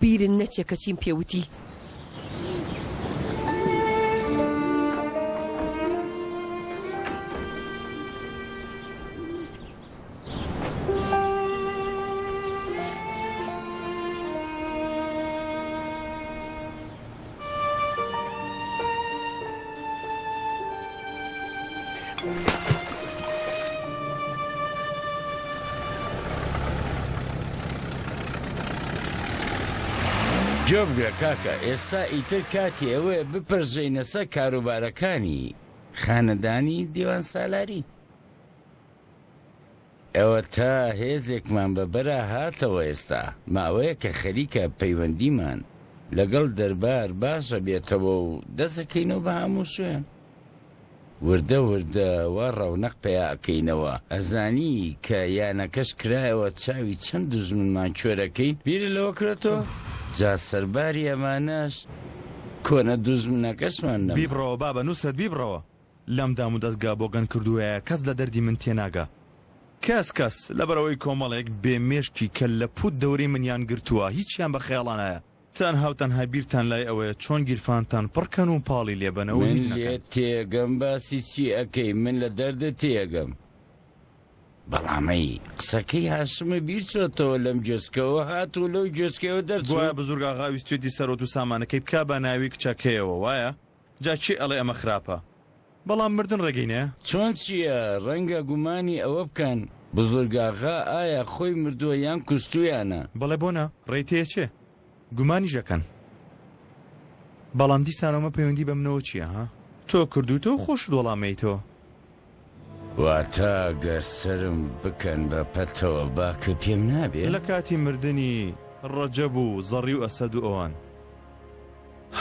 بیرت نەچێ کە چیم پێ وتی. گوێ بگرە کاکە، ئێستا ئیتر کاتی ئەوەیە بپەرژێینە سەر کاروبارەکانی خانەدانی دیوانسالاری. ئەوەتا هێزێکمان بە بەرا هاتەوە ئێستا ماوەیەکە خەریکە پەیوەندیمان لەگەڵ دەربار باش ئەبێتەوە و دەست ئەکەینەوە بە هەموو شوێن وردە وردە وا ڕەونەق پەیا ئەکەینەوە ئەزانی کە یانەکەش کرایەوە چاوی چەند دوژمنمان کوێر ئەکەین بیرت لەوە کرۆتەوە جا سەرباری ئەمانەش کۆنە دوژمنەکەشمان نەما. بیبڕەوە بابە نوسرەت بیبڕەوە. لەم دامودەزگا بۆگەن کردووەیە کەس لە دەردی من تێناگا کەس کەس لەبەرئەوەی کۆمەڵێک بێ مێشکی کەللە پوت دەورەی منیان گرتووە هیچیان بە خەیاڵا نایە تەنها و تەنها بیرتان لای ئەوەیە چۆن گیرفانتان پڕ کەن و پاڵی لێ بەنەوە من هیچ نەکەن. لێت تێگەم باسی چی ئەکەی من لە دەردت تێگەم بەڵام ئەی قسەکەی هاشمە بیر چۆتەوە لەم گوێچکەوە هات و لەو گوێچکەوە دەرچوو. گوایە بزورگ ئاغا ویستویەتی سەروەت و سامانەکەی بکا بە ناوی کچەکەیەوە وایە؟ جا کێ ئەڵێ ئەمە خراپە؟ بەڵام مردن ڕێگەی نە. چۆن چییە؟ ڕەنگە گومانی ئەوە بکەن بزرگاغا ئایا خۆی مردووە یان کوشتوویانە؟ بەڵێ بۆ نا؟ ڕێی تێیەچێ گومانیش ئەکەن. بەڵام دیسان ئەمە پەیوەندی بە منەوە چییە ها؟ تۆ کردووتە و خۆشت وەڵام ئەیتەوە. واتە گەر سەرم بکەن بە پەتەوە باکە پێم نابێ؟ لە کاتی مردنی ڕەجەب و زەڕی و ئەسەد و ئەوان.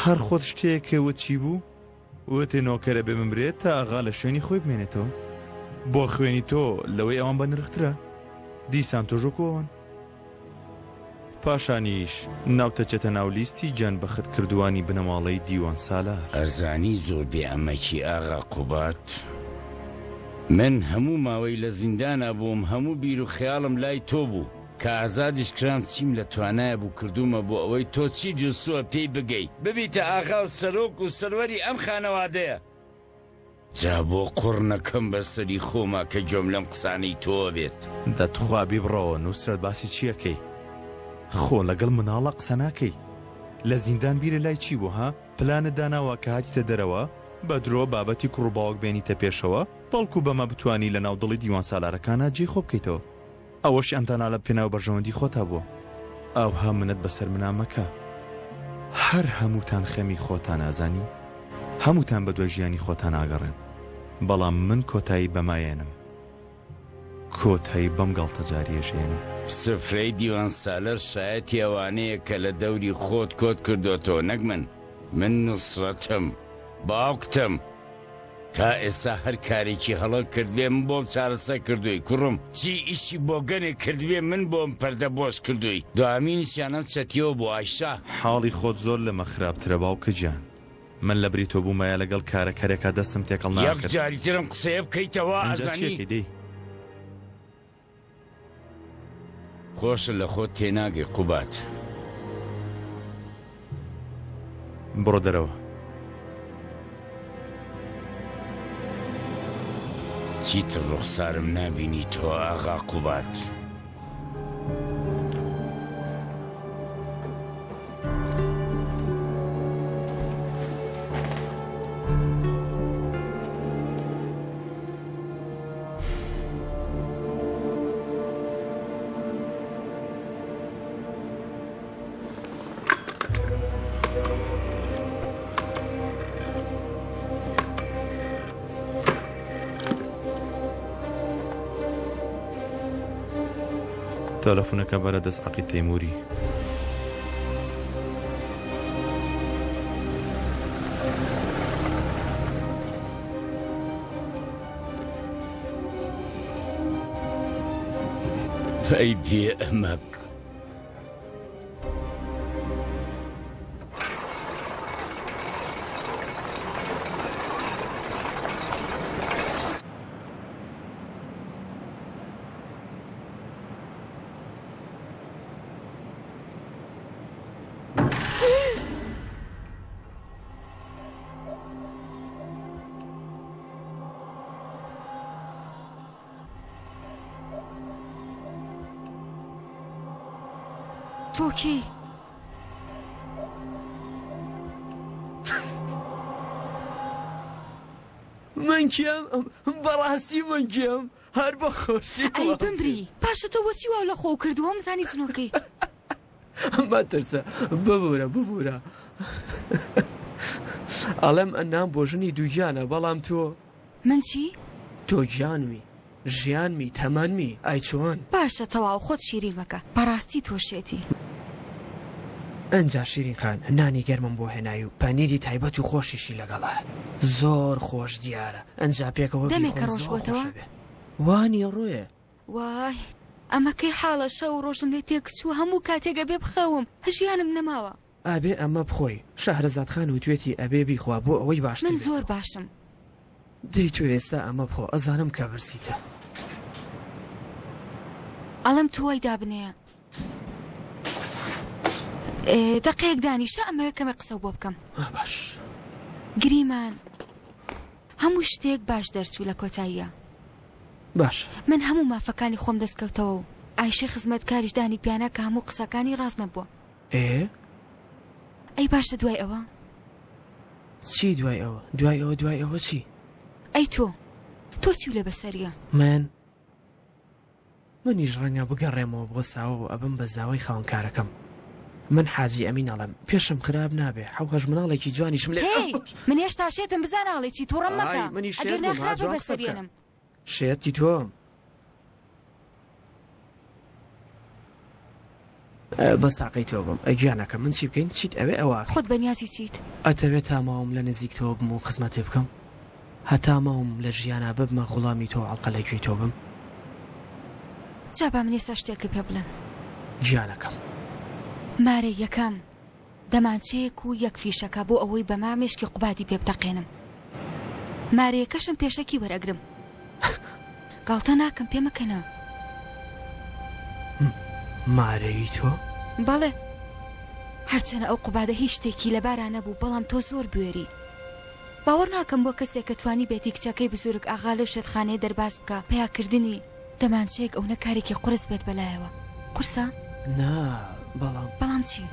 هەر خۆت شتێکت وت چی بوو؟ وتێ نۆکەر ئەبێ بمرێت تا ئاغا لە شوێنی خۆی بمێنێتەوە. بۆ خوێنی تۆ لەوەی ئەوان بەنرخترە؟ دیسان تۆش وەکو ئەوان. پاشانیش ناوت دەچێتە ناو لیستی گیان بەخت کردووانی بنەماڵەی دیوان سالار. ئەزانی زۆر بێ ئەمەکی ئاغا قوباد. من هەموو ماوەی لە زیندانا بووم هەموو بیر و خەیاڵم لای تۆ بوو. کە ئازادیش کرام چیم لە توانایا بوو کردوومە بۆ ئەوەی تۆ چیت ویستووە پێی بگەی ببیتە ئاغا و سەرۆک و سەروەری ئەم خانەوادەیە. جا بۆ قوڕ نەکەم بە سەری خۆما کە گوێم لەم قسانەی تۆ بێت. دە تخوا بیبڕەوە نوسرەت باسی چی ئەکەی خۆ لەگەڵ مناڵا قسە ناکەی لە زیندان بیرت لای چی بوو ها پلانت داناوە کە هاتیتە دەرەوە بە درۆ بابەتی کوڕ و باوک بێنیتە پێشەوە بەڵکو بەمە بتوانی لەناو دڵی دیوان سالارەکانا جێی خۆ بکەیتەوە. ئەوەشیان تەنها لە پێناو بەرژەوەندی خۆتا بووە. ئاوها منەت بەسەر منا مەکە. هەر هەمووتان خەمی خۆتان ئەزانی؟ هەمووتان بەدوای ژیانی خۆتان ئاگەڕێن. بەڵام من کۆتایی بەمە ئێنم. کۆتایی بەم گاڵتەجاریەش ئێنم. سفرەی دیوان سالەر شایەتی ئەوانەیە کە لە دەوری خۆت کۆت کردۆتەوە نەک من. من نوسرەتم. باوکتم. تا ئێستا هەر کارێکی هەڵە کردبێ من بۆم چارەسەر کردووی کوڕم چی ئیشی بۆگەنێک کردبێ من بۆم پەردە بۆش کردووی دوامینیشیان ئەم چەتیەوە بوو ئایشا. حاڵی خۆت زۆر لەمە خراپترە باوکە گیان من لەبری تۆ بوومایە لەگەڵ کارە کەرێکا دەستم تێکەڵ یەک ناکرد. جاری تر ئەم قسەیە بکەیتەوە ئینجا ئەزانی. چیەکەی دەی. خۆشت لە خۆت تێناگەی قوباد. بڕۆ دەرەوە. چیتر ڕوخسارم نابینیتەوە ئاغا قوباد. تەلەفونەکە بەرە دەست عەقید تەیموری. ئەی بێ ئەمەک. تۆ کێی؟ من کێم؟ بەڕاستی من کێم؟ هەر بە خۆشی ئەی بمری باشە تۆ بۆچی واو لە خۆو کردووە وامزانی جنۆکەی. مەترسە ببورە ببورە ئەڵێم ئەنام بۆ ژنی دووگیانە بەڵام تۆ. من چی؟ تۆ گیانمی ژیانمی تەمەنمی ئای چۆن. باشە تەواو خۆت شیرین مەکە بەڕاستی تۆ شێتی. ئنجا شیرین خان نانی گەرمم بۆ هێنای و پەنیری تایبەت و خۆشیشی لەگەڵە زۆر خۆش دیارە ئنجا پێکەوە دەمێکە بیخۆین ڕۆژ زۆر بۆتەوە؟ خۆشە بێ وا نیە ڕۆیە. وای ئەمە کەی حاڵە شەو و ڕۆژم لێ تێکچووە هەموو کاتێک ئەبێ بخەوم ژیانم نەماوە. ئەبێ ئەمە بخۆی شەهرەزاد خان وتوێتی ئەبێ بیخوا بۆ ئەوەی باشتر من زۆر بێتەوە. باشم. دەی تۆ ئێستا ئەمە بخۆ ئەزانم کە برسیتە. ئەڵێم تۆ وای دابنێ دەقەیەک دانیشە ئەمەوێ کەمێک قسەو بۆ بکەم. باش. گریمان هەموو شتێک باش دەرچوو لە کۆتاییا. باشە. من هەموو مافەکانی خۆم دەست کەوتەوە و ئایشەی خزمەتکاریش دانی پیانا کە هەموو قسەکانی ڕاست نەبووە. ئێ؟ ئەی باشە دوای ئەوە؟ چی دوای ئەوە؟ دوای ئەوە دوای ئەوە چی؟ ئەی تۆ؟ تۆ چیو لێ بەسەریە؟ من؟ منیش ڕەنگە بگەڕێمەوە بۆ ساوە و ئەبم بە زاوای خاوەن کارەکەم. من حاجی ئەمین ئەڵێم پێشم خراپ نابێ حەو هەش مناڵێکی جوانیشم لێ هێی! من هێشتا شێتم بزانە ئەڵێی چی توڕەم مەکە ئای منیش شێت ئەگەر نا بووم ها خراپە جوان قسە بکە. بەسەریەنم. شێتی تۆم. بە ساقەی تۆ بم گیانەکەم من چی بکەین چیت ئەوێ ئەوە ئەکەین. خۆت بەنیازی چیت؟ ئەتەوێ تا ماوم لە نزیک تۆ بم و خزمەتێ بکەم؟ هەتا ماوم لە ژیانا ببمە غوڵامی تۆ و ئەڵقە لە گوێی تۆ بم؟ جا با من ئێستا شتێکت پێ بڵێم. گیانەکەم. مارەی یەکەم دەمانچەیەک و یەک فیشەکە بۆ ئەوەی بەمە مێشکی قوبادی پێ بتەقێنم. مارەیەکەشم پێشەکی وەرئەگرم. گاڵتە ناکەم پێمەکەنە. مارەیی تۆ؟ بەڵێ. هەرچەنە ئەو قوبادە هیچ شتێکی لەبارا نەبوو بەڵام تۆ زۆر بوێری. باوەڕ ناکەم بۆ کەسێک کە توانیبێتی کچەکەی بزورگ ئاغا لەو شێتخانەیە دەرباز بکا پەیاکردنی دەمانچەیەک ئەونە کارێکی قورس بێت بەلایەوە. قورسە؟ نا، بەڵام. بەڵام چی؟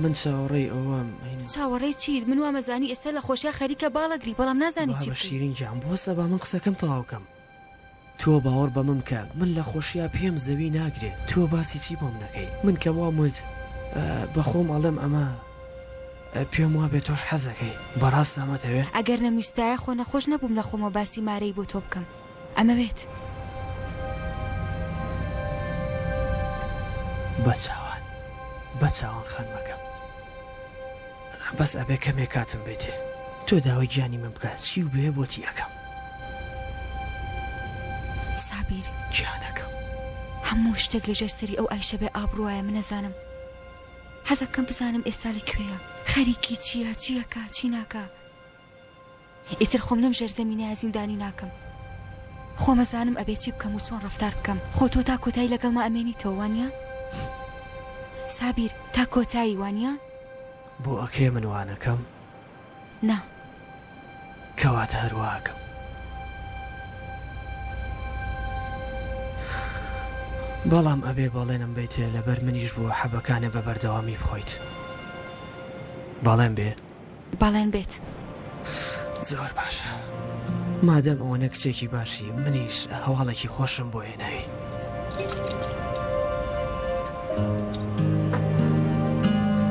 من چاوەڕێی ئەوەم. چاوەڕێی چیت؟ من وامەزانی ئێستا لە خۆشیا خەریکە باڵەگری بەڵام نازانی چی بابە بکەی. شیرین گیان بوەستە با من قسەکەم تەواو کەم. تۆ باوەڕ بە من بکە من لە خۆشیا پێم زەوی ناگرێ تۆ باسی چی بۆم نەکەی من کەم وام وت بە خۆم ئەڵێم ئەمە پێم وابێ تۆش حەزەکەی بەڕاست ئەمەتەوێ؟ ئەگەر نەمویستایە خۆ نەخۆش نەبووم لە خۆمەوە باسی مارەی بۆ تۆ بکەم ئەمەوێت. بە چاوان بە چاوان خانمەکەم بەس ئەبێ کەمێ کاتم بێتێ تۆ داوای گیانی من بکە چی و بێ بۆتی ئەکەم. سابیر. گیانەکەم. هەموو شتێک لەژێر سەری ئەو ئایشە بێ ئابڕوایە من ئەزانم حەزەکەم بزانم ئێستا لە کوێیە خەریکی چییە چیەکا چی ناکا ئیتر خۆم لەم ژێرزەمینەیا زیندانی ناکەم. خۆم ئەزانم ئەبێ چی بکەم و چۆن ڕەفتار بکەم. خۆ تۆ تا کۆتایی لەگەڵما ئەمێنیتەوە وانیە؟ سابیر، تا کۆتایی وانیە؟ بۆ ئەکرێ من وا نەکەم؟ نا. کەواتە هەر وا ئەکەم. بەڵام ئەبێ بەڵێنم بەیتێ لەبەر منیش بۆ حەبەکانێ بە بەردەوامی بخۆیت. بەڵێن بێ؟ بەڵێن بێت. زۆر باشە مادەم ئەوەنە کچێکی باشی منیش هەواڵێکی خۆشم بۆ هێناوی.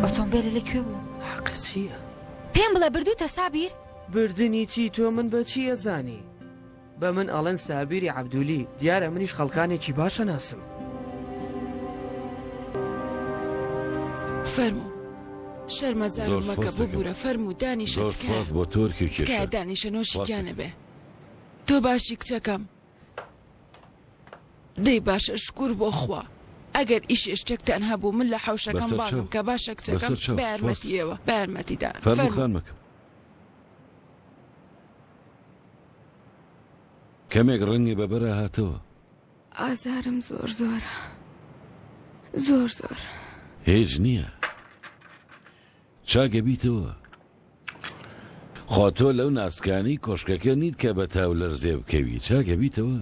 ئۆتۆمبێلە لە کوێ بوو؟ حەقە چییە؟ پێم بڵێ بردووتە سابیر؟ بردنی چی تۆ من بە چی ئەزانی؟ بە من ئەڵێن سابیری عەبدولی، دیارە منیش خەڵکانێکی باش ئەناسم. فەرموو شەرمەزارم زۆر مەکە سوپاس دەکەم. ببورە فەرموو دانیشە زۆر تکایە سوپاس بۆ تۆرکی تکایە کێشە. دانیشە نۆشی سوپاس گیانە دەکەم. بێ تۆ باشی کچەکەم دەی باشە شکور بۆ خوا ئەگەر ئیشێ شتێکتان هەبوو من لە حەوشەکەم بەسەر بانگم چاو. کە باشە کچەکەم بەسەر چاو. بە سوپاس. یارمەتی ئێوە بە یارمەتیدان فەرموو فەرموو. خانمەکەم. کەمێک ڕەنگی بە بەرا هاتەوە. ئازارم زۆر زۆرە زۆر زۆر. هیچ نییە چاک ئەبیتەوە. خۆ تۆ لەو ناسکانەی کۆشکەکە نیت کە بە تاو لەرزێ بکەوی چاک ئەبیتەوە.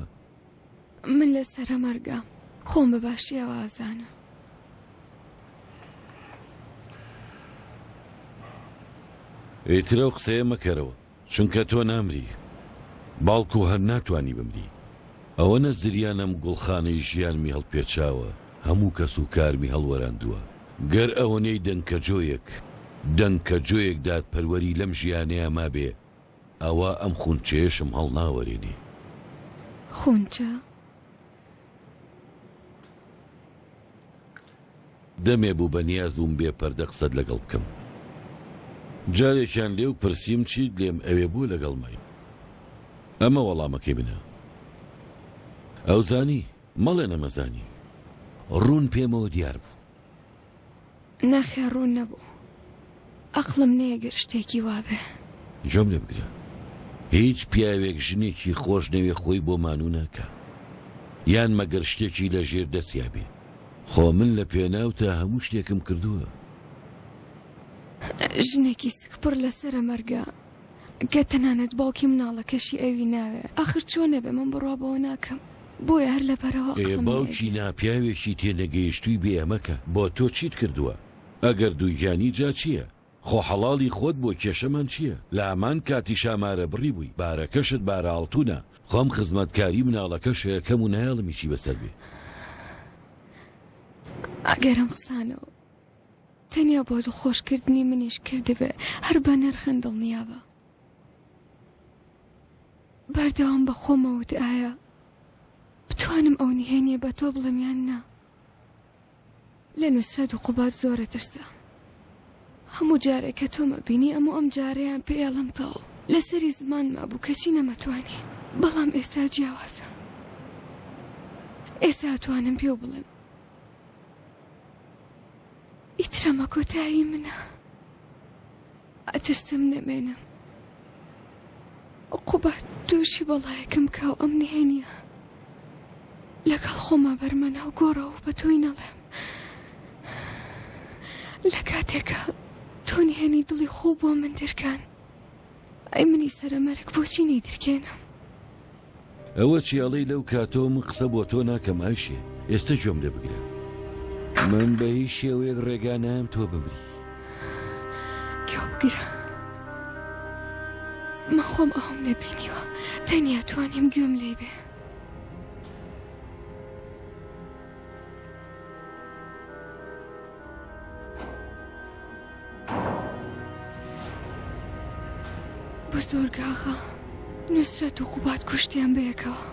من لە سەرەمەرگام خۆم بە باشیەوە ئازانم. ئیتر ئەو قسەیە مەکەرەوە چونکە تۆ نامری باڵکو هەر ناتوانی بمری ئەوەنە زریان ئەم گوڵخانەی ژیانمی هەڵپێچاوە هەموو کەس و کارمی هەڵوەراندووە گەر ئەوەنەی دەنکە جۆیەک دەنکە جۆیەک دادپەروەری لەم ژیانەیا مابێ ئەوا ئەم خونچەیەشم هەڵناوەرێنێ. خونچە؟ دەمێ بوو بە نیاز بووم بێ پەردە قسەت لەگەڵ بکەم. جارێکیان لێو پرسیم چیت لێم ئەوێ بۆ لەگەڵمای؟ ئەمە وەڵامەکەی منە. ئەو زانی، مەڵێ نەمەزانی. ڕوون پێمەوە دیار بوو. نەخێر ڕوون نەبوو. ئەقڵم نەیەگرت شتێکی وابێ. گوێم لێ بگرە. هیچ پیاوێک ژنێکی خۆش نەوێ خۆی بۆ مانوو ناکا. یان مەگەر شتێکی لە ژێر دەستیا بێ. خۆ من لە پێناوتا هەموو شتێکم کردووە. ژنێکی سکپڕ لە سەرە مەرگە کە تەنانەت باوکی مناڵەکەشی ئەوی ناوێ. ئاخر چۆن نەبێ من بڕوا بەوە ناکەم. بۆیە هەر لەبەرئەوە ئێ ئەقڵم باوکی نەیەگرت. نا پیاوێکی تێنەگەیشتووی بێ ئەمەکە. بۆ تۆ چیت کردووە؟ ئەگەر دووگیانی جا چییە؟ خۆ حەڵاڵی خۆت بۆ کێشەمان چییە؟ لە هەمان کاتیشا مارە بڕی بووی بارەکەشت بارە ئاڵتونە خۆم خزمەتکاری مناڵەکەش ئەکەم و نایەڵم هیچی بەسەر بێ. ئەگەر ئەم قسانە و تەنیا بۆ دڵخۆش کردنی منیش کردبێ هەر بە نرخن دڵنیابە. بەردەوام بە خۆمە وت ئایا بتوانم ئەو نهێنیە بە تۆ بڵێم یان نا؟ لە نوسرەت و قوباد زۆر ئەترسام. هەموو جارێک کە تۆم ئەبینی ئەم و ئەم جارەیان پێ ئەڵێم تەواو لەسەری زمانما بوو کەچی نەمەتوانی. بەڵام ئێستا جیاوازە. ئێستا ئەتوانم پێو بڵێم. ئیتر ئەمە کۆتایی منە. ئەترسم نەمێنم. قوباد تووشی بەڵایەکم بکا و ئەم نهێنییە لەگەڵ خۆما بەرمە ناو گۆڕەوە و بە تۆی نەڵێم. لە کاتێکا تۆ نهێنی دڵی خۆو بۆ من درکان، ئەی منی سەرەمەرگ بۆچی نەیدرکێنم؟ ئەوە چی ئەڵێی لەو کاتەوە من قسە بۆ تۆ ناکەم ئایشێ ئێستە گوێم لێ بگرە من بە هیچ شێوەیەک ڕێگا نایەم تۆ بمری. گوێ بگرە من خۆم ئەوم نەبینیوە تەنیا توانیم گوێم لێ بێ. بزورگ ئاغا، نوسرەت و قوباد کوشتیان بەیەکەوە.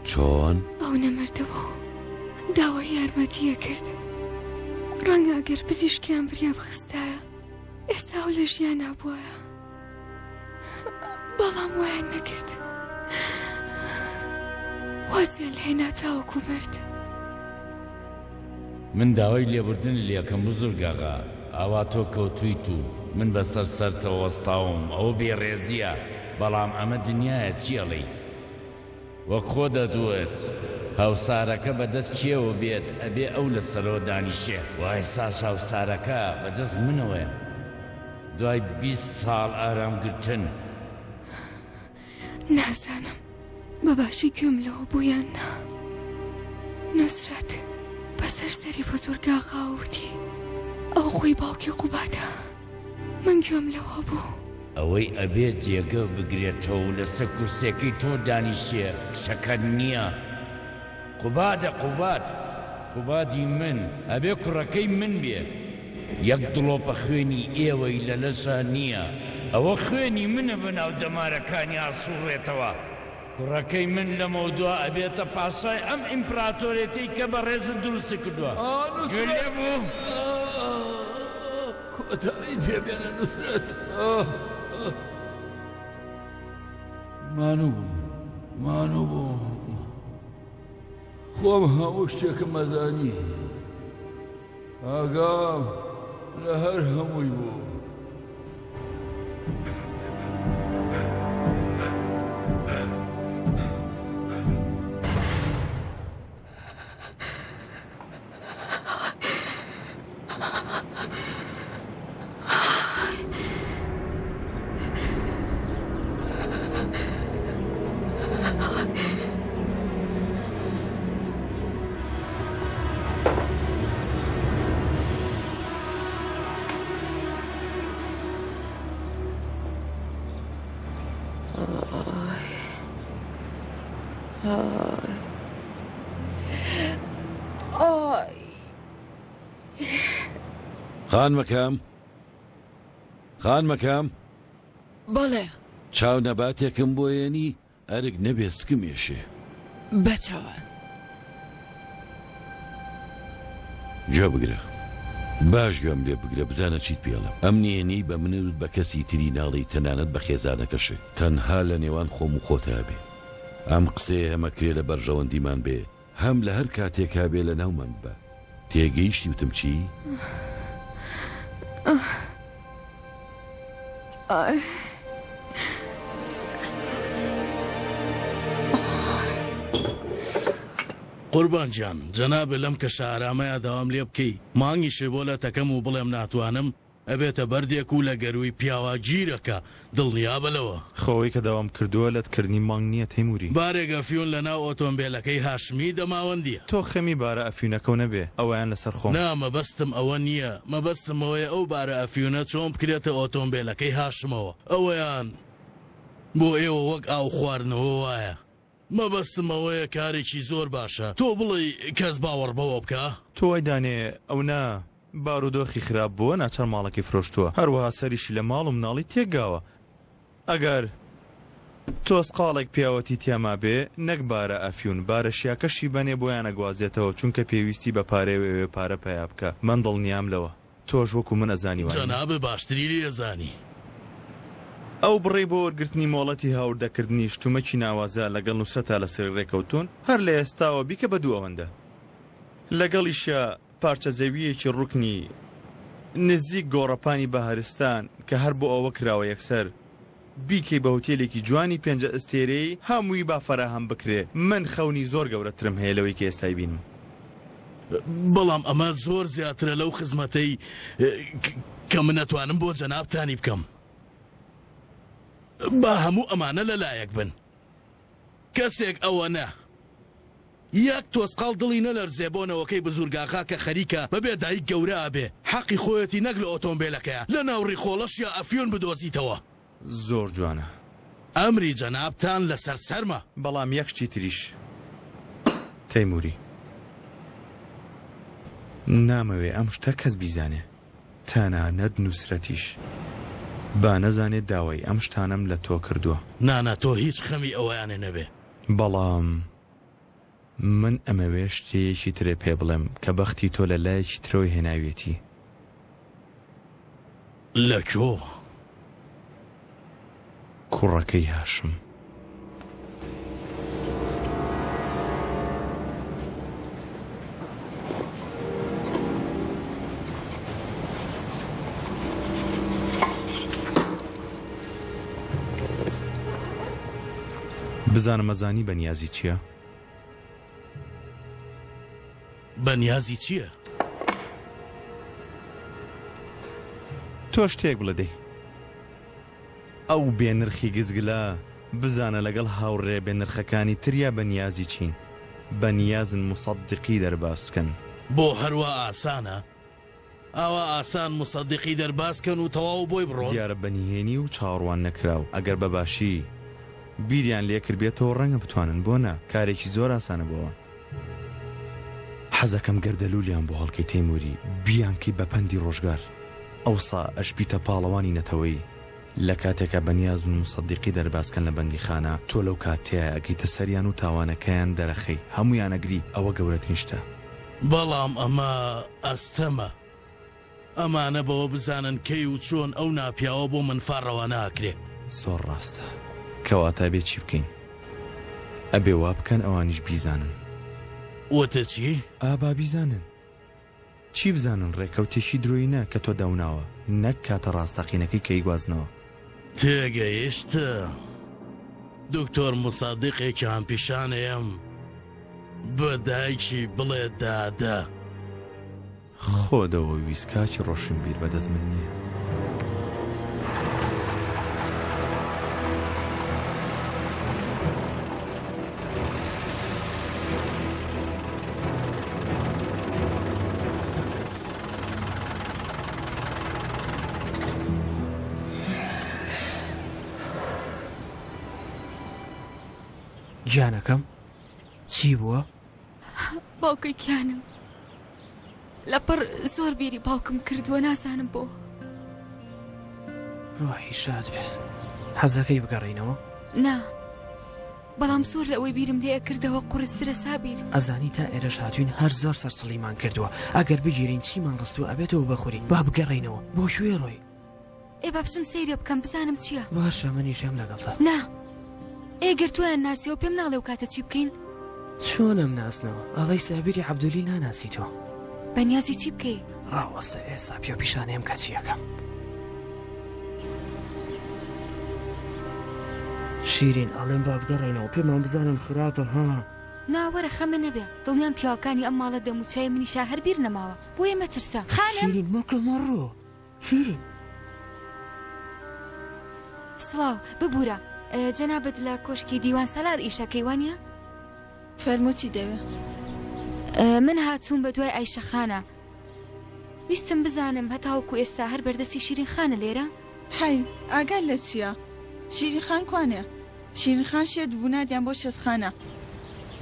چۆن؟ ئەو نەمردبوو، داوای یارمەتییە کرد. ڕەنگە ئەگەر پزیشکیان فریا بخستایە، ئێستا ئەو لە ژیانا بوایە. بەڵام وایان نەکرد. وازیان لێنا تاوەکو مرد. من داوای لێبوردن لێکەم بزورگ ئاغا ئاوا تۆ کەوتویت و من بەسەر سەرتەوە وەستاوم ئەوە بێڕێزیە بەڵام ئەمە دنیایە چی ئەڵێی وەک خۆت ئەتوت هاوسارەکە بەدەست کێوە بێت ئەبێ ئەو لەسەرەوە دانیشێ وا ئێستاش هاوسارەکە بەدەست منەوەیە دوای 20 ساڵ ئارام گرتن. نازانم بە باشی گوێم لەوە بوو یان نا. نوسرەت بەسەر سەری بوزورگاغاوە وتی، ئەو خۆی باوکی قوبادە. من گوێم لەوە بوو. ئەوەی ئەبێ جێگە بگرێتەوە و لەسەر کورسیەکەی تۆ دانیشێ کچەکەت نیە. قوبادە قوباد قوبادی من ئەبێ کوڕەکەی من بێ یەک دڵۆپە خوێنی ئێوەی لە لەشا نیە ئەوە خوێنی منە بەناو دەمارەکانی ئاسوڕێتەوە کوڕەکەی من لەمەودوا ئەبێتە پاشای ئەم ئیمپراتۆرێتەی کە بەڕێزت دروستی کردوە گوێ لێ بوو؟ کۆتاییت پێ بێنە نوسرەت. مانوو بووم مانوو بووم خۆم هەموو شتێکم ئەزانی ئاگام لە هەر هەمووی بوو. خانمەکەم خانمەکەم. بەڵێ. چاو نەباتێکم بۆ یەنی ئەرک نەبێ سکم ئێشێ. بە چاوان. گوێ بگرە باش گوێم لێ بگرە بزانە چیت پێ ئەڵێم ئەم نهێنیەی بە منت وت بە کەسی تری ناڵێی تەنانەت بە خێزانەکەشێ تەنها لە نێوان خۆم و خۆتا بێ ئەم قسەیە هەم ئەکرێ لە بەرژەوەندیمان بێ هەم لە هەر کاتێکا بێ لە ناومان ببا تێگەیشتی وتم چی؟ قوربان گیان جەنابت لەم کەشە ئارامەیا داوام لێ بکەی مانگی شێ بۆ لەتەکەم و بڵێم ناتوانم ئەبێتە بەردێک و لە گەرووی پیاوا گیرەکە، دڵنیابە لەوە. خۆ ئەوەی کە داوام کردووە لەت کردنی مانگ نییە تەیمووری. بارێک ئەفیون لە ناو ئۆتۆمبێلەکەی هاشمی دەماوەندییە. تۆ خەمی بارە ئەفیونەکەو نەبێ، ئەوەیان لەسەر خۆم. نا مەبەستم ئەوە نییە، مەبەستم ئەوەیە ئەو بارە ئەفیونە چۆن بکرێتە ئۆتۆمبێلەکەی هاشمەوە، ئەوەیان بۆ ئێوە وەک ئاو خواردنەوە وایە. مەبەستم ئەوەیە کارێکی زۆر باشە، تۆ بڵێی کەس باوەڕ بەوە بکا؟ تۆ وای دانێ ئەو نا. بارودۆخی خراپ بووە ناچار ماڵەکەی فرۆشتووە هەروەها سەریشی لە ماڵ و مناڵی تێکگاوە ئەگەر تۆزقاڵێک پیاوەتی تیا مابێ نەک بارە ئەفیون بارە شیاکەشی بەنێ بۆیان ئەگوازێتەوە چونکە پێویستی بە پارەیە و ئەوێ پارە پەیا بکا من دڵنیام لەوە تۆش وەکو من ئەزانی وانیە؟ جەنابت باشتری لێ ئەزانی. ئەو بڕەی بۆ وەرگرتنی مۆڵەتی هاوردەکردنی شتومەکی ناوازە لەگەڵ نوسرەتا لەسەری ڕێکەوتوون هەر لە ئێستاوە بیکە بە دوو ئەوەندە لەگەڵیشیا پارچە زەوییەکی ڕوکنی نزیک گۆڕەپانی بەهارستان کە هەر بۆ ئەوە کراوە یەکسەر بیکەی بە هوتێلێکی جوانی پێنجە ئەستێرەیی هەمووی با فەراهەم بکرێ من خەونی زۆر گەورەترم هەیە لەوەی کە ئێستای بینم. بەڵام ئەمە زۆر زیاترە لەو خزمەتەی کە من ئەتوانم بۆ جەنابتانی بکەم. با هەموو ئەمانە لە لایەک بن. کەسێک ئەوەنە یەک تۆزقاڵ دڵی نەلەرزێ بۆ نەوەکەی بزورگاغا کە خەریکە بەبێ دایک گەورە ئەبێ، حەقی خۆیەتی نەک لە ئۆتۆمبێلەکەیا لە ناو ڕیخۆڵەشیا ئەفیون بدۆزیتەوە. زۆر جوانە. ئەمری جەنابتان لەسەر سەرمە. بەڵام یەک شتی تریش تەیموری. نامەوێ ئەم شتە کەس بیزانێ تەنانەت نوسرەتیش. با نەزانێ داوای ئەم شتانەم لە تۆ کردووە. نا نا تۆ هیچ خەمی ئەوەیانێ نەبێ. بەڵام من ئەمەوێ شتێیەکی ترێ پێ بڵێم کە بەختی تۆ لە لایەکی ترەوە هێناویەتی. لە کوێ؟ کوڕەکەی هاشم. بزانم ئەزانی بە نیازی چییە؟ بە نیازی چییە؟ تۆ شتێک بڵێ دەی. ئەو بێ نرخی گزگلە بزانە لەگەڵ هاوڕێ بێ نرخەکانی تریا بە نیازی چین؟ بە نیازن موسەدیقی دەرباز بکەن. بۆ هەروا ئاسانە؟ ئاوا ئاسان موسەدیقی دەرباز کەن و تەواو بۆی بڕۆن؟ دیارە بە نهێنی و چاوەڕوان نەکراو، ئەگەر بە باشی بیریان لێ کردبێتەوە ڕەنگە بتوانن، بۆ نا؟ کارێکی زۆر ئاسانە بۆ ئەوان. حەزەکەم گەردەلوولیان بۆ هەڵکەی تەیمووری، بیانکەی بە پەندی ڕۆژگار، ئەوسا ئەشبیتە پاڵەوانی نەتەوەیی. لە کاتێکا بەنیاز بن موسەدیقی دەرباز کەن لە بەندیخانە، تۆ لەو کاتەیا ئەگەیتە سەریان و تاوانەکەیان دەرەخەی، هەموویان ئەگری، ئەوە گەورەترین شتە. بەڵام ئەمە ئەستەمە. ئەمانە بەوە بزانن کەی و چۆن ئەو ناپیاوە بۆ مەنفا ڕەوانە ئەکرێ. زۆر ڕاستە. کەواتە ئەبێ چی بکەین؟ ئەبێ وا بکەن ئەوانیش بیزانن. وتت چی؟ ئا با بیزانن. چی بزانن ڕێکەوتێکی درۆینە کە تۆ داوناوە نەک کاتە ڕاستەقینەکەی کە ئەیگوازنەوە. تێگەیشتم. دکتۆر موسادیقێکیان پیشانەیەم بە دایکی بڵێ دادە. خۆ دەوە ویست کاکی ڕۆشنبیر بەدەست من نییە. گیانەکەم. چی بووە؟ باوکە گیانم لەپڕ زۆر بیری باوکم کردووە نازانم بۆ. ڕۆحی شاد بێ. حەزەکەی بگەڕێینەوە؟ نا بەڵام زۆر لە ئەوەی بیرم لێ ئەکردەوە قورسترە سابیر. ئەزانی تا ئێرەش هاتوین هەر زۆر سەرچڵیمان کردووە ئەگەر بگیرین چیمان ڕستووە ئەبێتەوە بەخورین با بگەڕێینەوە بۆ کوێ ڕۆی؟ ئێ با بچم سەیرێ بکەم بزانم چییە. باشە منیش هەم لەگەڵتا. نا ئێ گەر تۆیان ناسیەوە پێم ناڵێ ئەو کاتە چی بکەین؟ چۆن ئەمناسنەوە ئەڵێی سابیری عەبدولی ناناسی تۆ. بەنیازی چی بکەی؟ ڕاوەستە ئێستا پێو پیشانێم کە چی ئەکەم. شیرین ئەڵێم با بگەڕێینەوە پێمان بزانن خراپە ها. نا وەرە خەمە نەبێ دڵنیام پیاوەکانی ئەم ماڵە دەموچاوی منیشا هەر بیر نەماوە بۆیە مەترسە خانم. شیرین مەکە مەڕۆ. شیرین. سڵاو، ببورە، جەنابت لە کۆشکی دیوان سالار ئیشەکەی وانیە؟ فەرموو چی دەوێ؟ من هاتووم بە دوای ئایشە خانە. ویستم بزانم هەتاوەکو ئێستا هەر بەردەستی شیرین خانە لێرە؟ حەی، ئاگات لە چییە؟ شیرین خان کوانێ؟ شیرین خان شێت بوو ناردیان بۆ شێتخانە.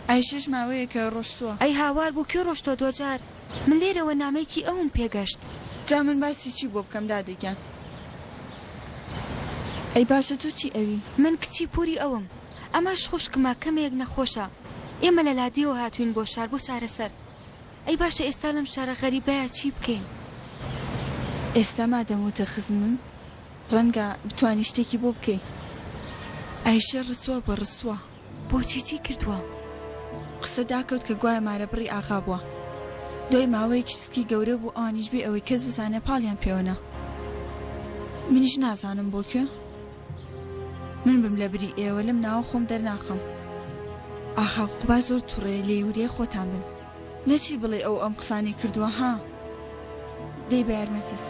ئایشەش ماوەیەکە ڕۆشتووە. ئەی هاوار بۆ کوێ ڕۆشتووە دواجار؟ من لێرەوە نامەیەکی ئەوم پێگەشت. جا من باسی چی بۆ بکەم دادە گیان؟ ئەی باشە تۆ چی ئەوی؟ من کچی پوری ئەوم. ئەمەش خوشکمە کەمێک نەخۆشە. ئێمە لە لادێوە هاتووین بۆ شار بۆ چارەسەر. ئەی باشە ئێستا لەم شارە غەریبەیا چی بکەین؟ ئێستا مادەم وتە خزمم ڕەنگە بتوانی شتێکی بۆ بکەی. ئایشە ڕسوا بە ڕسوا. بۆچی چی کردووە؟ قسە داکەوت کە گوایە مارەبڕی ئاغا بووە. دوای ماوەیەکیش سکی گەورە بوو ئەوانیش بێ ئەوەی کەس بزانێ پاڵیان پێوە نا. منیش نازانم بۆ کوێ؟ من بم لە بری ئێوە لەم ناوە خۆم دەرناخەم. ئاخا قوباد زۆر توڕەیە لێی وریای خۆتان بن. نەچی بڵێی ئەو ئەم قسانەی کردووە ها؟ دەی بە یارمەتیت.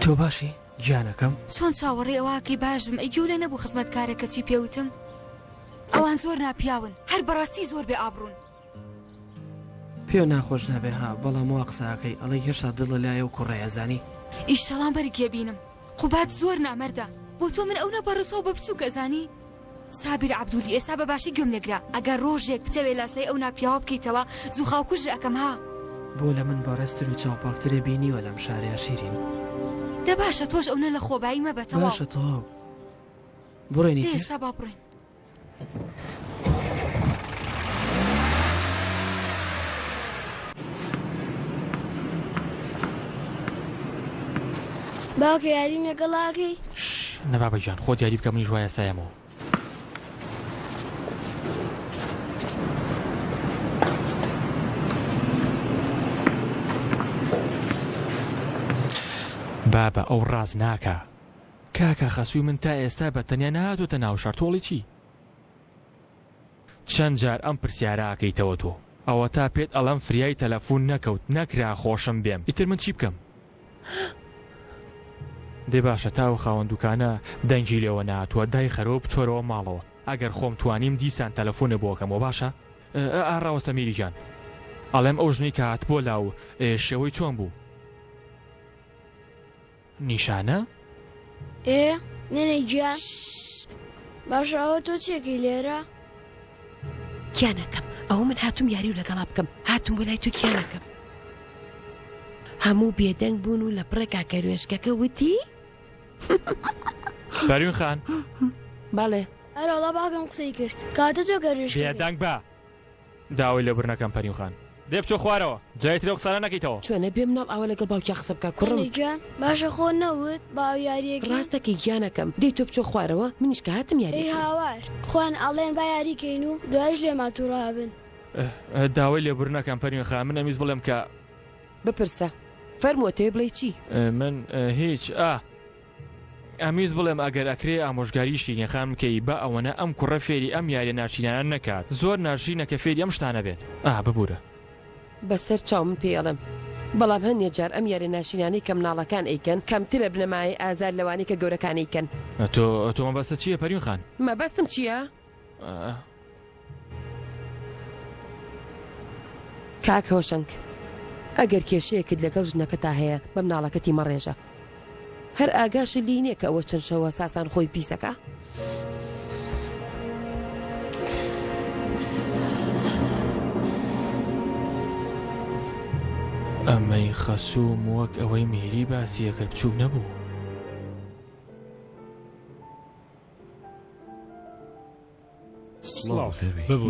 تۆ باشی گیانەکەم؟ چۆن چاوەڕێی ئەوەکەی باش بم ئەی گوێ لێ نەبوو خزمەتکارەکە چی پێوتم؟ ئەوان زۆر ناپیاون هەر بەڕاستی زۆر بێ ئابڕوون. پێ ناخۆش نەبێ ها بەڵام وا قسە ئەکەی ئەڵێی هێشتا دڵە لای ئەو کوڕەیە ئەزانی. ئیشەڵا مەرگێ بینم قوباد زۆر نامەردە بۆ تۆ من ئەو نە بە ڕسوا و بە بچوک ئەزانی سابیر عەبدولی ئێستا بە باشی گوێم لێگرە ئەگەر ڕۆژێک بتەوێ لاسای ئەو ناپیاوە بکەیتەوە زوو خاوکوژ ئەکەم ها. بۆ لە من بەڕێزتر و چاوپاکترێ بینیوە لەم شارەیا شیرین. دە باشە تۆش ئەونە لە خۆبایی مەبە تەواو. باشە تەواو بڕۆین ئیتر؟ ئێستا با بڕۆین. باوکە یاریم لەگەڵ ئەکەی؟ شش نە بابە گیان خۆت یاری بکە منیش وایە سایەمەوە. بابە ئەو ڕاست ناکا. کاکە خەسووی من تا ئێستا بە تەنیا نەهاتۆتە ناو شار تۆڵی چی؟ چەند جار ئەم پرسیارە ئەکەیتەوە تۆ؟ ئەوەتا پێت ئەڵێم فریای تەلەفون نەکەوت نەکرا خۆشم بێم ئیتر من چی بکەم؟ دەی باشە تا ئەو خاوەن دوکانە دەنگی لێوە نەهاتووە دایخەرەوە بچۆرەوە ماڵەوە ئەگەر خۆم توانیم دیسان تەلەفونت بۆ ئەکەمەوە باشە؟ ئا ڕاوەستە میری گیان ئەڵێم ئەو ژنەی کە هاتبووە لاو شێوەی چۆن بوو؟ نیشانە؟ ئێ نەنە گیان باشە ئەوە تۆ چیەکەی لێرە؟ گیانەکەم ئەوە من هاتوم یاری و لەگەڵا بکەم هاتم بۆ لای تۆ گیانەکەم هەموو بێدەنگ بوون و لە پڕێکا کەروێشکەکە وتی پەروین خان بەڵێ ئەرەوەڵا باوکم قسەی کرد کاتە تۆ کەروێشکەکەی بێدەنگ بە داوای لێبوردن ئەکەم پەرین خان. دەی بچۆ خوارەوە جاری تر ئەو قسانە نەکەیتەوە. چۆنە بێ مناڵ ئاوا لەگەڵ باوکیا قسە بکا کوڕم. نەنە گیان باشە خۆ نەوت با ئەو یاریە کەین. ڕاست دەکەی گیانەکەم دەی تۆ بچۆ خوارەوە منیش کە هاتم یاری ئەی ئەکەین. هاوار خۆیان ئەڵێن با یاری کەین و دوایش لێمان توڕە ئەبن. داوای لێبوردن ئەکەم پەرین خان من ئەمویست بڵێم کە. بپرسە فەرموو ئەتەوێ بڵێی چی؟ من هیچ ئا. ئەمویست بڵێم ئەگەر ئەکرێ ئامۆژگاری شیرین خان بکەی با ئەوەنە ئەم کوڕە فێری ئەم یاریە ناشرینانە نەکات زۆر ناشرینە کە فێری ئەم شتانە بێت ئا ببورە. بەسەر چاو من پێی ئەڵێم. بەڵام هەندێ جار ئەم یاریە ناشرینانەی کە مناڵەکان ئەیکەن کەمترە بنە مایەی ئازار لەوانەی کە گەورەکان ئەیکەن. تۆ تۆ مەبەستت چییە پەروین خان؟ مەبەستم چییە؟ کاک هۆشەنگ ئەگەر کێشەیەکت لەگەڵ ژنەکەتا هەیە بە مناڵەکەتی مەڕێژە. هەر ئاگاشت لێی نیە کە ئەوە چەند شەوە ساسان خۆی پیسەکا. ئەمەی خەسووم وەک ئەوەی میری باسی ئەکرد بچووک نەبوو. سڵاو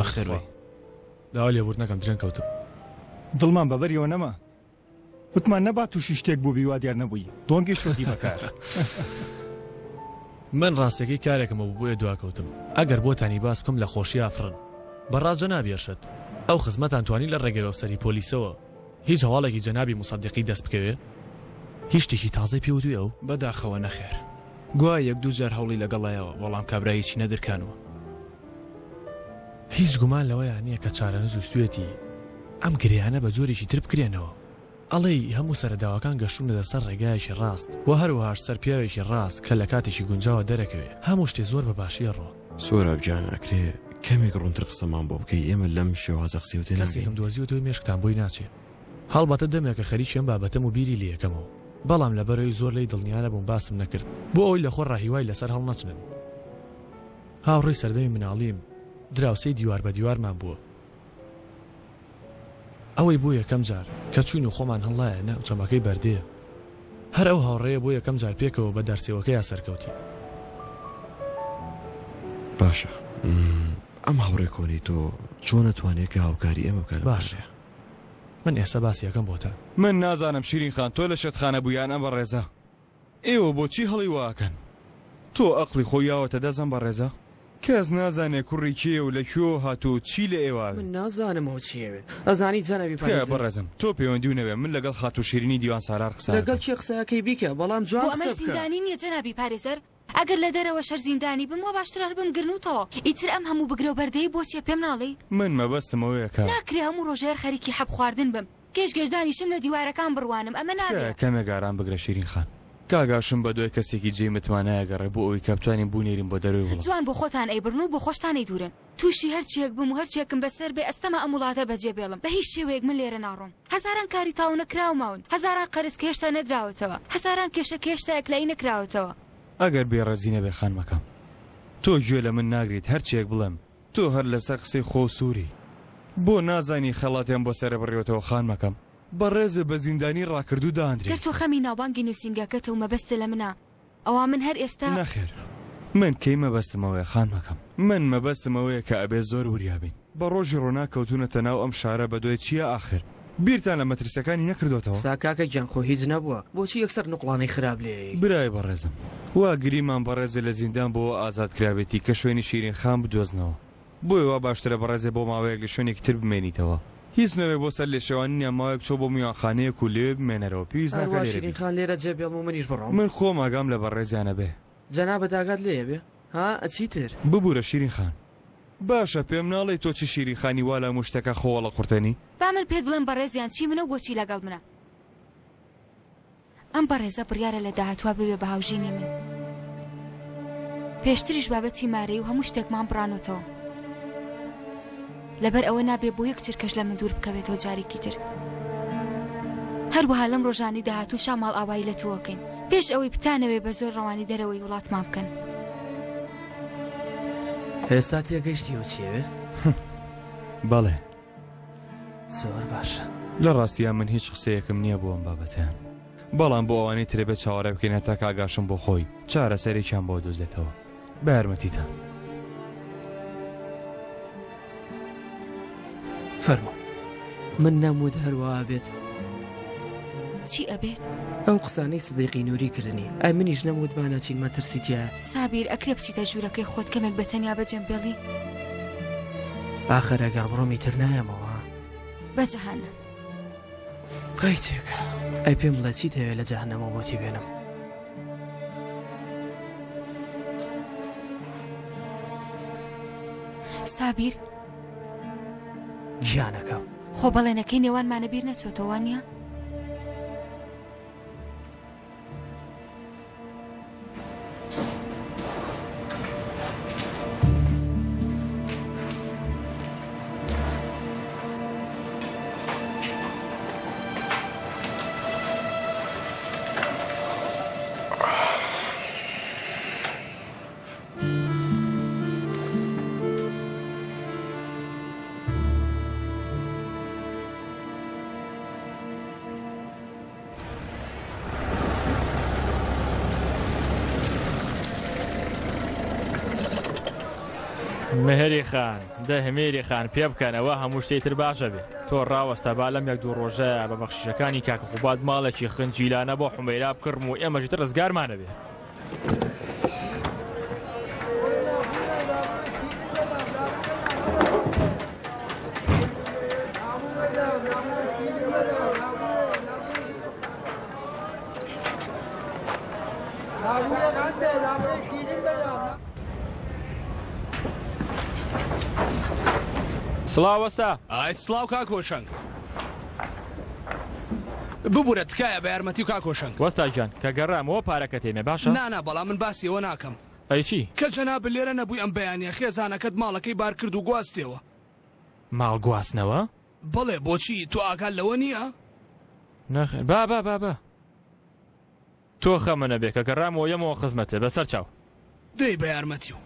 بەخێربێی. داوای لێبوردن ئەکەم درەنگ کەوتم. دڵمان بەبەریەوە نەما. وتمان نەبا تووشی شتێک بووبی وا دیار نەبووی دۆنگی شۆتی بەکار. من ڕاستەکەی کارێکم هەبوو بۆیە دواکەوتم ئەگەر بۆتانی باس بکەم لە خۆشی ئافرن بەڕاست جەنابی ئەرشەد ئەو خزمەتان توانی لە ڕێگەی ئەفسەری پۆلیسەوە هیچ هەواڵێکی جەنابی موسەدیقی دەست بکەوێ؟ هیچ شتێکی تازەی پێ وتووی ئەو؟ بەداخەوە نەخێر گوایە یەک دوو جار هەوڵی لەگەڵایەوە بەڵام کابرا هیچی نەدرکانووە. هیچ گومان لەوەیا نییە کە چارەنووس ویستوویەتی ئەم گرێیانە بە جۆرێکی تر بکرێنەوە. ئەڵێی هەموو سەرەداوەکان گەشتوونەتە سەر ڕێگایەکی ڕاست و هەروەهاش سەر پیاوێکی ڕاست کە لە کاتێکی گونجاوە دەرەکەوێ. هەموو شتێ زۆر بە باشی ئەڕۆ. سۆراب گیان ئەکرێ کەمێک ڕوونتر قسەمان بۆ بکەی ئێمە لەم شێوازە قسەیەوە تێناگەین. کەسێکم دۆزیوەتەوە مێشکتان بۆی ناچێ. هەڵبەتە دەمێکە خەریکی ئەم بابەتەم و بیری لێیەکەمەوە، بەڵام لەبەرئەوەی زۆر لێی دڵنیا نەبووم باسم نەکرد بۆ ئەوەی لەخۆڕا هیوای لەسەر هەڵنەچنن. هاوڕێی سەردەمی مناڵیم، دراوسێی دیوار بە دیوارمان بووە. ئەوەی بۆ یەکەم جار کە چووین و خۆمان هەڵلایە ناو چەمەکەی بەردێ، هەر ئەو هاوڕێیە بۆ یەکەم جار پێکەوە بە دارسێوەکەیا سەرکەوتین. باشە ئەم هاوڕێ کۆنەی تۆ چۆن ئەتوانێ کە هاوکاری ئێمە بکا لەم باشە کارەیا؟ من ئێستا باسی ئەکەم بۆتان. من نازانم شیرین خان تۆ لە شێتخانە بووی یان ئەم بەڕێزە؟ ئێوە بۆچی هەڵی وا ئەکەن؟ تۆ ئەقڵی خۆی یاوەتە دەست ئەم بەڕێزە؟ کەس نازانێ کوڕی کێیە و لە کوێوە هاتووە و چی لە ئێوە ئەوێ. من نازانم ئەو چی ئەوێ. ئەزانی جەنابی تکایە پارێزەر. بەڕێزم تۆ پەیوەندیو نەبێ من لەگەڵ خاتوو شیرینی دیوان سالار قسە لەگەڵ ئەکەم. کێ قسە ئەکەی بیکە بەڵام جوان بۆ ئەمەش قسە بکە. زیندانی نییە جەنابی پارێزەر؟ ئەگەر لە دەرەوەش هەر زیندانی بم وا باشترە هەر بمگرن و تەواو. ئیتر ئەم هەموو بگرە و بەردەی بۆ چیە پێم ناڵێی؟ من مەبەستم ئەوەیە کە. ناکرێ هەموو ڕۆژێ هەر خەریکی حەب خواردن بم. گێژ گێژ دانیشم لە دیوارەکان بڕوانم ئەمە نابێ. تکایە کەمێک ئارام بگرە شیرین خان. کاک هاشم بە دوای کەسێکی جێی متمانە ئەگەڕێ بۆ ئەوەی کە بتوانین بونێرین بۆ دەرەوەی وڵات. جوان بۆ خۆتان ئەیبڕن و بۆ خۆشتان ئەیدورن. توشی هەر چیەک بم و هەر چیەکم بەسەر بێ ئەستەمە ئەم وڵاتە بەجێ بێڵم. بە هیچ شێوەیەک من لێرە ناڕۆم. هەزاران کاری تەواو نەکراو ماون. هەزاران قەرز کە هێشتا نەدراوەتەوە. هەزاران کێشە کە هێشتا یەکلایی نەکراوەتەوە. ئەگەر بێڕێزی نەبێ خانمەکەم. تۆ گوێ لە من ناگریت هەر چیەک بڵێم تۆ هەر لەسەر قسەی خۆو سووری. بۆ نازانی خەڵاتیان بۆ سەرە بڕیوەتەوە خانمەکەم. بەڕێزت بە زیندانی ڕاکردوو دانرێی. گەر تۆ خەمی ناوبانگی نووسینگەکەتە و مەبەستت لە منە، ئەوا من هەر ئێستا. نەخێر. من کەی مەبەستم ئەوەیە خانمەکەم. من مەبەستم ئەوەیە کە ئەبێ زۆر وریا بین. بە ڕۆژی ڕووناک کەوتوونەتە ناو ئەم شارە بە دوای چییە ئاخر؟ بیرتان لە مەترسیەکانی نەکردۆتەوە؟ سا کاکە گیان خۆ هیچ نەبووە بۆچی یەکسەر نوقڵانەی خراپ لێیەی؟ برای بەڕێزم وا گریمان بەڕێزێ لە زیندان بۆوە ئازاد کرابێتی کە شوێنی شیرین خان بدۆزنەوە بۆیە وا باشترە بەڕێزێ بۆ ماوەیەک لە شوێنێکی تر بمێنیتەوە هیچ نەبێ بۆ سەر لێشێوانینیان ماوەیەک بچۆ بۆ میوانخانەیەک و لەوێ بمێنەرەوە پێویست ناکا هەروا لێرە شیرین بی. خان لێرە جێ بێڵم و منیش بڕۆم؟ من خۆم ئاگام لە بەڕێزیانە بێ. جەنابت ئاگات لێیە بێ ها چیتر؟ ببورە شیرین خان. باشە پێم ناڵێی تۆ چ شیرین خانی وا لە هەموو شتەکە خۆ هەڵەقورتێنی؟ با من پێت بڵێم بەڕێزیان چی منە و بۆچی لەگەڵ منە. ئەم بەڕێزە بڕیارە لە داهاتووا ببێ بە هاوژینی من. پێشتریش بابەتی مارەیی و هەموو شتێکمان بڕانۆتەوە. لەبەر ئەوە نابێ بۆ یەک چرکەش لە من دوور بکەوێتەوە جارێکی تر. هەروەها لەم ڕۆژانەی داهاتووشا ماڵئاوایی لە تۆ ئەکەین پێش ئەوەی بتانەوێ بە زۆر ڕەوانی دەرەوەی وڵاتمان بکەن. ئێستا تێگەیشتی ئەو چیەوێ؟ بەڵێ. زۆر باشە. لە ڕاستیا من هیچ قسەیەکم نییە بۆ ئەم بابەتەیان. بەڵام بۆ ئەوانەی ترە بێ چاوەڕێ بکەین هەتا کاک هاشم بۆ خۆی چارەسەرێکیان بۆ دۆزێتەوە. بە یارمەتیتان. فەرموو. من نەموت هەر وا ئەبێت. چی ئەبێت؟ ئەو قسانەی سدیقی نوری کردنی. ئەی منیش نەموت با نەچین مەترسی تیایە. سابیر ئەکرێ بچیتە ژوورەکەی خۆت کەمێک بە تەنیا بەجێم بێڵی؟ ئاخر ئەگەڕ بڕۆم ئیتر نایەمەوە. بە جەهەنەم. قەیچێکە. ئەی پێم بڵێ چیت هەوێ لە جەهەنەمەوە بۆتی بێنم؟ سابیر. گیانەکەم. خۆ بەڵێنەکەی نێوانمانە بیر نەچۆتەوە وانیە؟ مهری خان دە میری خان پێ بکەنەوە هەموو شتێ تر باشە بێ تۆ ڕاوەستە با لەم یەک دوو ڕۆژەیە بە بەخشیشەکانی کاکە قوباد ماڵێکی خنجیلانە بۆ حومەیرا بکڕم و ئێمەش تر ڕزگارمانە بێ. سڵاو وەستا. ئای سڵاو کاک هۆشەنگ. ببورە تکایە بە یارمەتی و کاک هۆشەنگ. وەستا گیان کە گەڕامەوە پارەکەت ئێمێ باشە؟ نا نا بەڵام من باسی ئەوە ناکەم. ئەی چی؟ کە جەنابت لێرە نەبووی ئەم بەیانیە خێزانەکەت ماڵەکەی بار کرد و گواستیەوە. ماڵ گواستنەوە؟ بەڵێ بۆچی تۆ ئاگات لەوە نییە؟ نەخێر با با با با. تۆ خەمە نەبێ کە گەڕامەوە یەمەوە خزمەتێ بەسەر چاو. دەی بە یارمەتیو.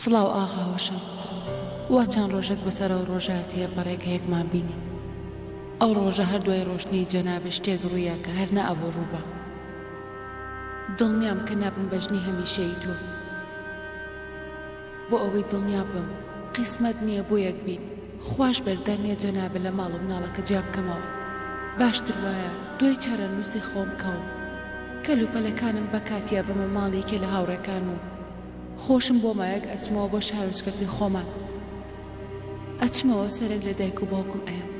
سڵاو ئاغا وشە وا چەند ڕۆژێک بەسەر ئەو ڕۆژە تێپەڕێ کە یەکمان بینی ئەو ڕۆژە هەر دوای ڕۆشتنی جەنابت شتێک ڕوویا کە هەر نەئەبوو ڕووبا دڵنیام کە نابم بە ژنی هەمیشەیی تۆ بۆ ئەوەی دڵنیا بم قیسمەت نییە بۆ یەک بین خواش بەردار نییە جەنابت لە ماڵ و مناڵەکە جیا بکەمەوە باشتر وایە دوای چارەنووسی خۆم کەوم کەلوپەلەکانم بە کاتیا بەمە ماڵی یەکێ لە هاوڕێکانم و خۆشم بۆ مایەک ئەچمەوە بۆ شارۆچکەکەی خۆمان ئەچمەوە سەرێک لە دایک و باوکم ئەیەم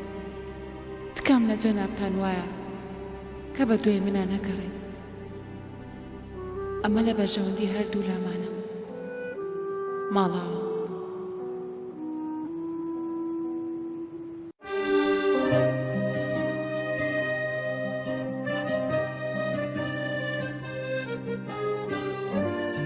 تکام لە جەنابتان وایە کە بە دوای منا نەگەڕێن ئەمە لە بەرژەوەندی هەردوو لامانە ماڵاوە.